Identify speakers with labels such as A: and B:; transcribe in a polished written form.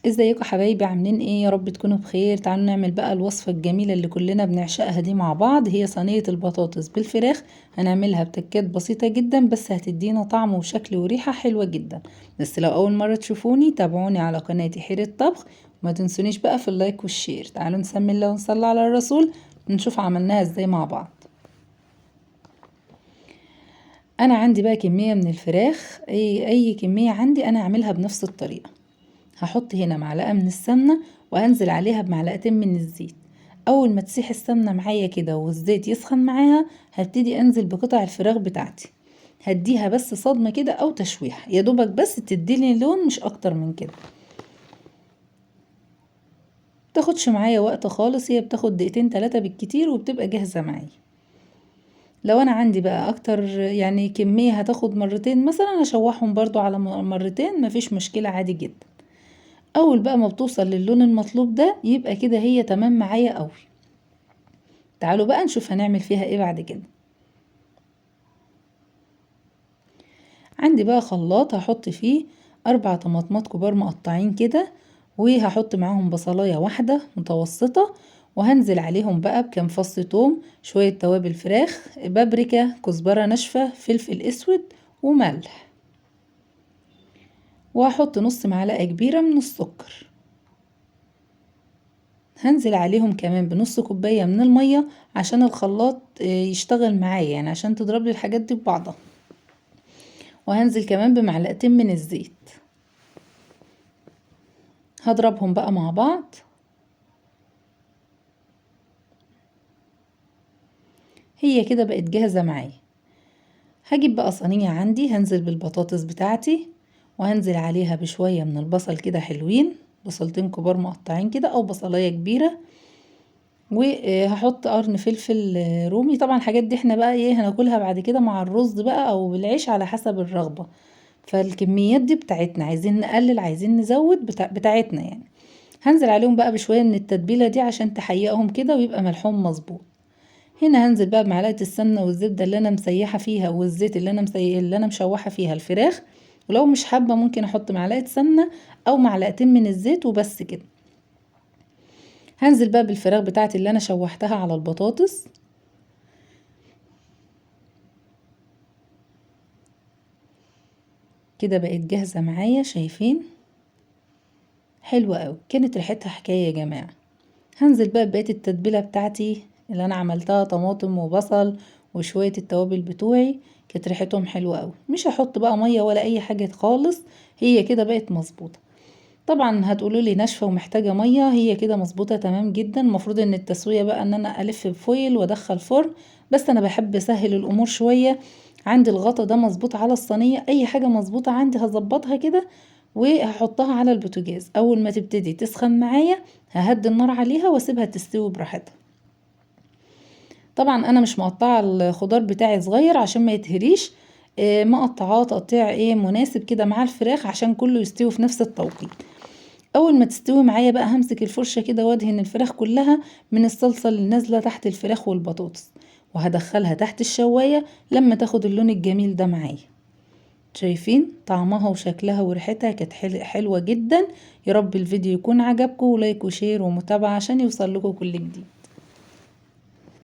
A: ازيكم حبايبي؟ عاملين ايه؟ يا رب تكونوا بخير. تعالوا نعمل بقى الوصفة الجميلة اللي كلنا بنعشقها دي مع بعض، هي صينية البطاطس بالفراخ. هنعملها بتكات بسيطة جدا بس هتدينا طعم وشكل وريحة حلوة جدا. بس لو اول مرة تشوفوني تابعوني على قناتي حيرة طبخ، وما تنسونيش بقى في ال like وال share. تعالوا نسمي الله ونصلي على الرسول، نشوف عملناها ازاي مع بعض. انا عندي بقى كمية من الفراخ، اي كمية عندي انا هعملها بنفس الطريقة. هحط هنا معلقة من السمنة وهنزل عليها بمعلقتين من الزيت. اول ما تسيح السمنة معايا كده والزيت يسخن معاها هبتدي انزل بقطع الفراخ بتاعتي، هديها بس صدمة كده او تشويحة يا دوبك، بس تديني لون مش اكتر من كده. بتاخدش معايا وقت خالص، هي بتاخد دقيقتين تلاتة بالكتير وبتبقى جاهزة معايا. لو انا عندي بقى اكتر كمية هتاخد مرتين مثلا، هشوحهم برضو على مرتين مفيش مشكلة عادي جدا. اول بقى ما بتوصل للون المطلوب ده يبقى كده هي تمام معايا قوي. تعالوا بقى نشوف هنعمل فيها ايه بعد كده. عندي بقى خلاط هحط فيه 4 طماطمات كبار مقطعين كده، وهحط معاهم بصلاية واحدة متوسطة، وهنزل عليهم بقى بكام فص توم، شوية توابل فراخ، بابريكا، كزبرة ناشفة، فلفل اسود وملح، وهحط نص معلقة كبيرة من السكر. هنزل عليهم كمان بنص كوباية من المية عشان الخلاط يشتغل معايا، عشان تضرب لي الحاجات دي ببعضها. وهنزل كمان بمعلقتين من الزيت، هضربهم بقى مع بعض. هي كده بقت جاهزة معايا. هجيب بقى صينية عندي، هنزل بالبطاطس بتاعتي وهنزل عليها بشوية من البصل كده حلوين، بصلتين كبار مقطعين كده او بصلاية كبيرة، وهحط قرن فلفل رومي. طبعا الحاجات دي احنا بقى هناكلها بعد كده مع الرز بقى او بالعيش على حسب الرغبة، فالكميات دي بتاعتنا، عايزين نقلل عايزين نزود بتاعتنا. هنزل عليهم بقى بشوية من التتبيلة دي عشان تحيقهم كده ويبقى ملحوم مظبوط. هنا هنزل بقى بمعلقة السمنة والزبدة اللي انا مسيحة فيها والزيت اللي انا مشوحة فيها الفراخ، ولو مش حابة ممكن احط معلقة سمنة او معلقتين من الزيت وبس كده. هنزل بقى بالفراخ بتاعتي اللي انا شوحتها على البطاطس. كده بقت جاهزة معايا، شايفين؟ حلوة قوي، كانت ريحتها حكاية يا جماعة. هنزل بقى بقية التتبيلة بتاعتي اللي انا عملتها، طماطم وبصل وشوية التوابل بتوعي، كانت ريحتهم حلوة قوي. مش هحط بقى مية ولا اي حاجة خالص، هي كده بقت مظبوطة. طبعا هتقولوا لي ناشفة ومحتاجة مية، هي كده مظبوطة تمام جدا. المفروض ان التسوية بقى ان انا الف بفويل وادخل فرن، بس انا بحب اسهل الامور شوية. عندي الغطا ده مظبوط على الصينية، اي حاجة مظبوطة عندي هظبطها كده وهحطها على البوتاجاز. اول ما تبتدي تسخن معايا ههدي النار عليها واسيبها تستوي براحتها. طبعا انا مش مقطعه الخضار بتاعي صغير عشان ما يتهريش، مقطعاه تقطيع مناسب كده مع الفراخ عشان كله يستوي في نفس التوقيت. اول ما تستوي معايا بقى همسك الفرشه كده وادهن الفراخ كلها من الصلصه اللي نازله تحت الفراخ والبطاطس، وهدخلها تحت الشوايه لما تاخد اللون الجميل ده معايا. شايفين طعمها وشكلها وريحتها كانت حلوه جدا. يا رب الفيديو يكون عجبكم، و like و share ومتابعه عشان يوصل لكم كل جديد.